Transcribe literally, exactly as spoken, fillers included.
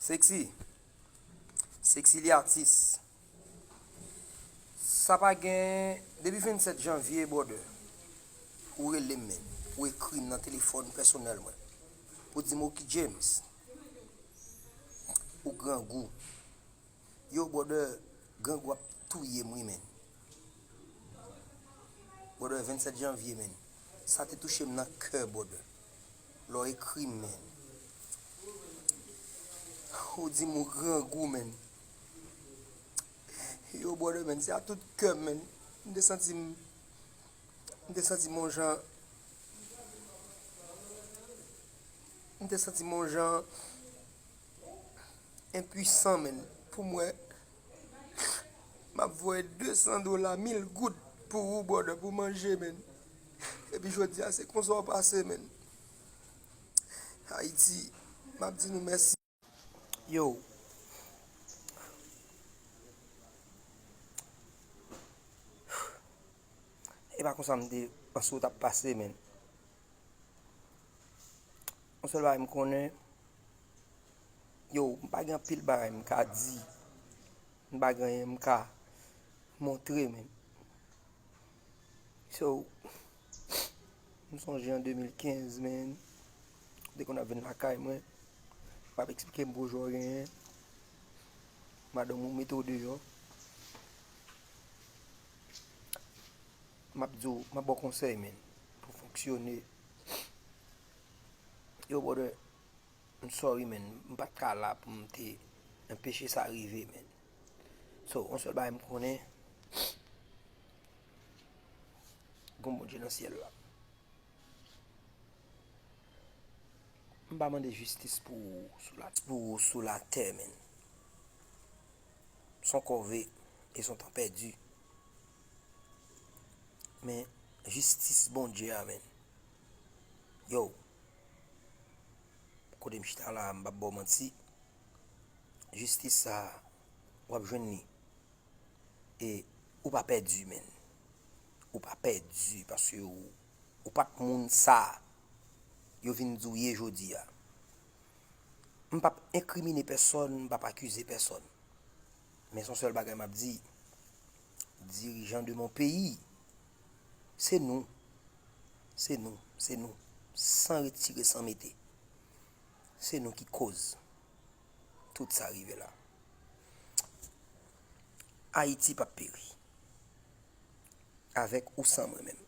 Sexy. Sexy li atis. Sa pa gen, depi vennsèt janvye, brother, ou rele m, men, ou ekri m nan telefòn pèsonèl mwen, pou di m, "Oki James, ou grangou." Yo, brother, grangou ap touye m, wi, men. Brother, vennsèt janvye, men. Sa te touche m nan kè, brother. Lè w ekri m, men. Ou di m ou grangou, men. Yo, brother, men, se a tout kè m, men. M te santi m, m te santi m yon jan, m te santi m yon jan enpwisan, men. Pou m wè, m ap voye de san dola, mil goud pou ou, brother, pou manje, men. Epi jodi a, se konsa w pase, men. Ayiti, m ap di nou mèsi. Yo. E pa konsa m te panse w t ap pase, men. Yon sèl bagay m konnen, yo, m pa gen anpil bagay m ka di. M pa gen anyen m ka montre, men. So, m sonje an de mil kenz, men, m te konn ap vin lakay mwen, m ap eksplike m pwojè w genyen, madanm ou mete w deyò. M ap di w, m ap ba w konsèy, men, pou fonksyone. Yo, brother, m sorry, men, m pa t ka la pou m te anpeche sa rive, men. So, yon sèl bagay m konnen, gon Bondye nan syèl la. M pa mande jistis pou ou sou la, pou ou sou latè, men. S on kòve e s on tan pèdi. Men, jistis Bondye a, men. Yo, kote m chita la, m p ap ba w manti. Jistis sa, w ap jwenn li. E ou pa pèdi, men. Ou pa pèdi, paske ou, ou pa t moun sa yo vin di w ye jodi a. M p ap enkrimine pèsonn, m p ap akize pèsonn. Men s on sèl bagay m ap di, dirijan de mon peyi, se nou. Se nou, se nou. San retire, san mete. Se nou ki koz tout sa rive la. Ayiti p ap peri. Avèk ou san mwen menm.